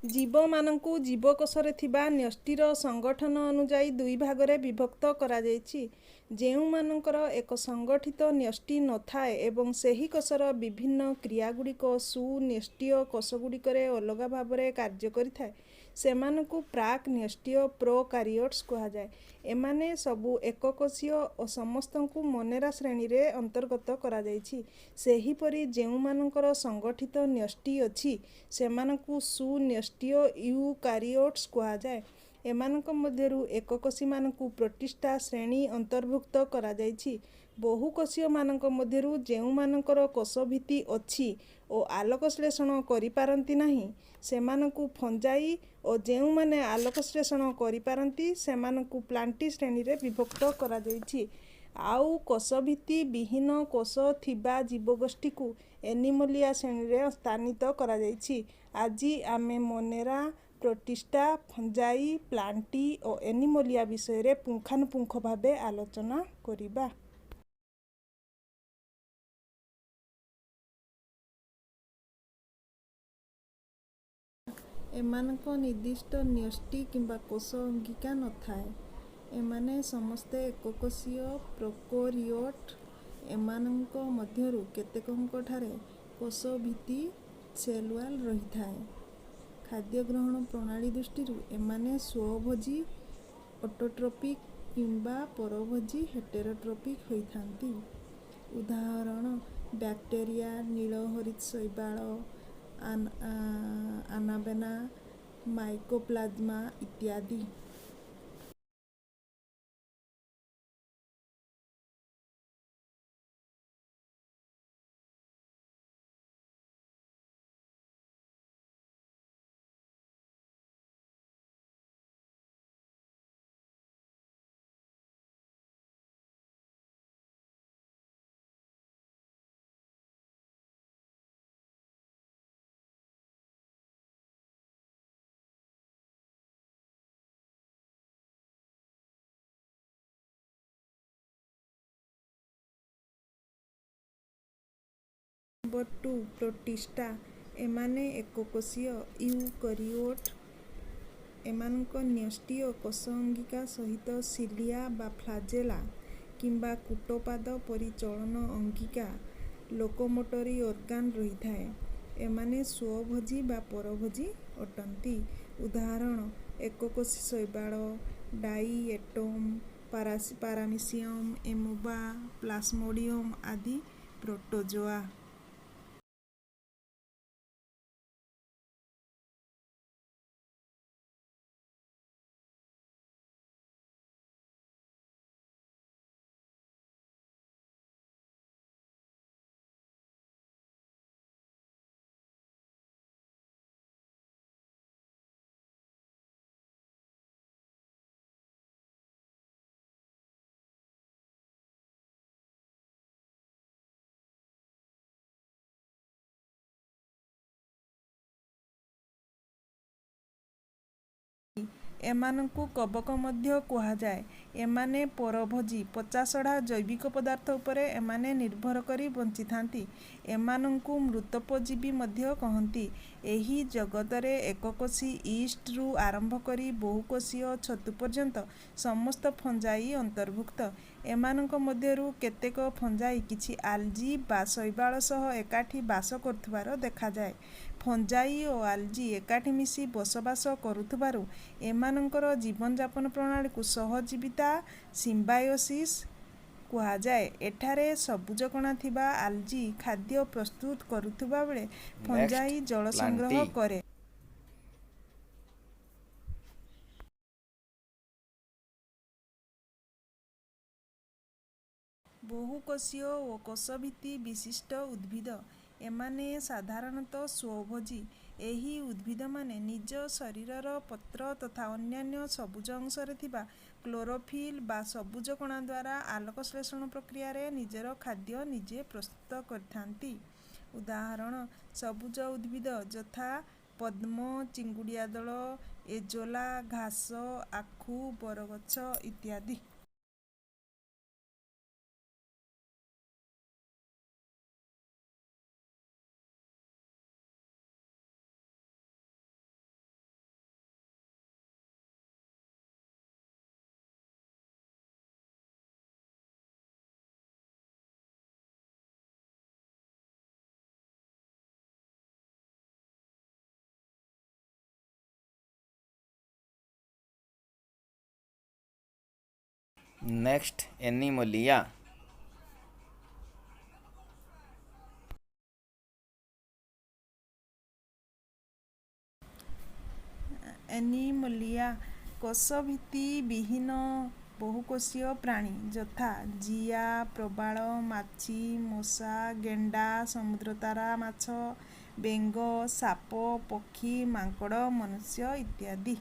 ଜୀବମାନଙ୍କୁ ଜୀବକୋଷରେ ଥିବା ନ୍ୟଷ୍ଟିର ସଂଗଠନ ଅନୁଯାୟୀ ଦୁଇ ଭାଗରେ ବିଭକ୍ତ କରାଯାଇଛି। ଯେଉଁମାନଙ୍କର ଏକ ସଂଗଠିତ ନ୍ୟଷ୍ଟି ନ ଥାଏ ଏବଂ ସେହି କୋଷର ବିଭିନ୍ନ କ୍ରିୟାଗୁଡ଼ିକ ସୁନ୍ୟଷ୍ଟିୟ କୋଷଗୁଡ଼ିକରେ ଅଲଗା ଭାବରେ କାର୍ଯ୍ୟ କରିଥାଏ, ସେମାନଙ୍କୁ ପ୍ରାକ୍ ନ୍ୟଷ୍ଟିୟ ପ୍ରୋକାରିଓଟ୍ସ କୁହାଯାଏ। ଏମାନେ ସବୁ ଏକକୋଷୀୟ ଓ ସମସ୍ତଙ୍କୁ ମୋନେରା ଶ୍ରେଣୀରେ ଅନ୍ତର୍ଗତ କରାଯାଇଛି। ସେହିପରି ଯେଉଁମାନଙ୍କର ସଂଗଠିତ ନ୍ୟଷ୍ଟି ଅଛି, ସେମାନଙ୍କୁ ସୁନ୍ୟଷ୍ଟିୟ ୟୁକାରିଓଟ୍ସ କୁହାଯାଏ। ଏମାନଙ୍କ ମଧ୍ୟରୁ ଏକକୋଷୀମାନଙ୍କୁ ପ୍ରୋଟିଷ୍ଟା ଶ୍ରେଣୀ ଅନ୍ତର୍ଭୁକ୍ତ କରାଯାଇଛି। ବହୁକୋଷୀୟମାନଙ୍କ ମଧ୍ୟରୁ ଯେଉଁମାନଙ୍କର କୋଷଭିତ୍ତି ଅଛି ଓ ଆଲୋକସଂଶ୍ଳେଷଣ କରିପାରନ୍ତି ନାହିଁ, ସେମାନଙ୍କୁ ଫଞ୍ଜାଇ ଓ ଯେଉଁମାନେ ଆଲୋକସଂଶ୍ଳେଷଣ କରିପାରନ୍ତି, ସେମାନଙ୍କୁ ପ୍ଲାଣ୍ଟି ଶ୍ରେଣୀରେ ବିଭକ୍ତ କରାଯାଇଛି। ଆଉ କୋଷଭିତ୍ତି ବିହୀନ କୋଷ ଥିବା ଜୀବଗୋଷ୍ଠୀକୁ ଏନିମଲିଆ ଶ୍ରେଣୀରେ ସ୍ଥାନିତ କରାଯାଇଛି। ଆଜି ଆମେ ମୋନେରା, ପ୍ରୋଟିଷ୍ଟା, ଫଞ୍ଜାଇ, ପ୍ଲାଣ୍ଟି ଓ ଏନିମଲିଆ ବିଷୟରେ ପୁଙ୍ଖାନୁପୁଙ୍ଖ ଭାବେ ଆଲୋଚନା କରିବା। ଏମାନଙ୍କ ନିର୍ଦ୍ଦିଷ୍ଟ ନ୍ୟଷ୍ଟି କିମ୍ବା କୋଷ ଅଙ୍ଗିକା ନ ଥାଏ। ଏମାନେ ସମସ୍ତେ ଏକକୋଷୀୟ ପ୍ରୋକୋରିଓଟ। ଏମାନଙ୍କ ମଧ୍ୟରୁ କେତେକଙ୍କଠାରେ କୋଷଭିତ୍ତି ସେଲ୍ ୱାଲ୍ ରହିଥାଏ। ଖାଦ୍ୟ ଗ୍ରହଣ ପ୍ରଣାଳୀ ଦୃଷ୍ଟିରୁ ଏମାନେ ସ୍ୱଭୋଜୀ ଅଟୋଟ୍ରପିକ୍ କିମ୍ବା ପରଭୋଜୀ ହେଟେରୋଟ୍ରପିକ୍ ହୋଇଥାନ୍ତି। ଉଦାହରଣ: ବ୍ୟାକ୍ଟେରିଆ, ନୀଳହରିତ ଶୈବାଳ, ଆନାବେନା, ମାଇକୋପ୍ଲାଜମା ଇତ୍ୟାଦି। ନମ୍ବର 2, ପ୍ରୋଟିଷ୍ଟା। ଏମାନେ ଏକକୋଷୀୟ ୟୁକରିଓଟ। ଏମାନଙ୍କ ନ୍ୟଷ୍ଟି ଓ କୋଷ ଅଙ୍ଗିକା ସହିତ ସିଲିଆ ବା ଫ୍ଲାଜେଲା କିମ୍ବା କୂଟପାଦ ପରି ଚଳନ ଅଙ୍ଗିକା ଲୋକୋମୋଟୋରି ଅର୍ଗାନ ରହିଥାଏ। ଏମାନେ ସ୍ୱଭୋଜୀ ବା ପରଭୋଜୀ ଅଟନ୍ତି। ଉଦାହରଣ: ଏକକୋଷୀ ଶୈବାଳ, ଡାଇଏଟମ, ପାରାମିସିୟମ, ଏମୋବା, ପ୍ଲାସମୋଡିୟମ ଆଦି ପ୍ରୋଟୋଜୋଆ। ଏମାନଙ୍କୁ କବକ ମଧ୍ୟ କୁହାଯାଏ। ଏମାନେ ପରଭୋଜୀ। ପଚାସଢ଼ା ଜୈବିକ ପଦାର୍ଥ ଉପରେ ଏମାନେ ନିର୍ଭର କରି ବଞ୍ଚିଥାନ୍ତି। ଏମାନଙ୍କୁ ମୃତୋପଜୀବୀ ମଧ୍ୟ କହନ୍ତି। ଏହି ଜଗତରେ ଏକକୋଷୀ ଇଷ୍ଟରୁ ଆରମ୍ଭ କରି ବହୁକୋଷୀୟ ଛତୁ ପର୍ଯ୍ୟନ୍ତ ସମସ୍ତ ଫଞ୍ଜାଇ ଅନ୍ତର୍ଭୁକ୍ତ। ଏମାନଙ୍କ ମଧ୍ୟରୁ କେତେକ ଫଞ୍ଜାଇ କିଛି ଆଲଜି ବା ଶୈବାଳ ସହ ଏକାଠି ବାସ କରୁଥିବାର ଦେଖାଯାଏ। ଫଞ୍ଜାଇ ଓ ଆଲଜି ଏକାଠି ମିଶି ବସବାସ କରୁଥିବାରୁ ଏମାନଙ୍କର ଜୀବନଯାପନ ପ୍ରଣାଳୀକୁ ସହଜୀବିତା ସିମ୍ବାୟୋସିସ୍ କୁହାଯାଏ। ଏଠାରେ ସବୁଜ କଣା ଥିବା ଆଲଜି ଖାଦ୍ୟ ପ୍ରସ୍ତୁତ କରୁଥିବା ବେଳେ ନେକ୍ସଟ, ଫଞ୍ଜାଇ ଜଳ ସଂଗ୍ରହ ପ୍ଲାଣ୍ଟି। କରେ। ବହୁକୋଷୀୟ ଓ କୋଷଭିତ୍ତି ବିଶିଷ୍ଟ ଉଦ୍ଭିଦ। ଏମାନେ ସାଧାରଣତଃ ସ୍ୱଭୋଜୀ। ଏହି ଉଦ୍ଭିଦମାନେ ନିଜ ଶରୀରର ପତ୍ର ତଥା ଅନ୍ୟାନ୍ୟ ସବୁଜ ଅଂଶରେ ଥିବା କ୍ଲୋରୋଫିଲ୍ ବା ସବୁଜ କଣାଦ୍ୱାରା ଆଲୋକସଂଶ୍ଳେଷଣ ପ୍ରକ୍ରିୟାରେ ନିଜର ଖାଦ୍ୟ ନିଜେ ପ୍ରସ୍ତୁତ କରିଥାନ୍ତି। ଉଦାହରଣ: ସବୁଜ ଉଦ୍ଭିଦ ଯଥା ପଦ୍ମ, ଚିଙ୍ଗୁଡ଼ିଆ ଦଳ, ଏଜୋଲା, ଘାସ, ଆଖୁ, ବରଗଛ ଇତ୍ୟାଦି। Next, Animalia. Animalia କୋଷଭିତ୍ତି ବିହୀନ ବହୁକୋଷୀୟ ପ୍ରାଣୀ, ଯଥା ଜିଆ, ପ୍ରବାଳ, ମାଛି, ମଶା, ଗେଣ୍ଡା, ସମୁଦ୍ରତାରା ମାଛ, ବେଙ୍ଗ, ସାପ, ପକ୍ଷୀ, ମାଙ୍କଡ଼, ମନୁଷ୍ୟ ଇତ୍ୟାଦି।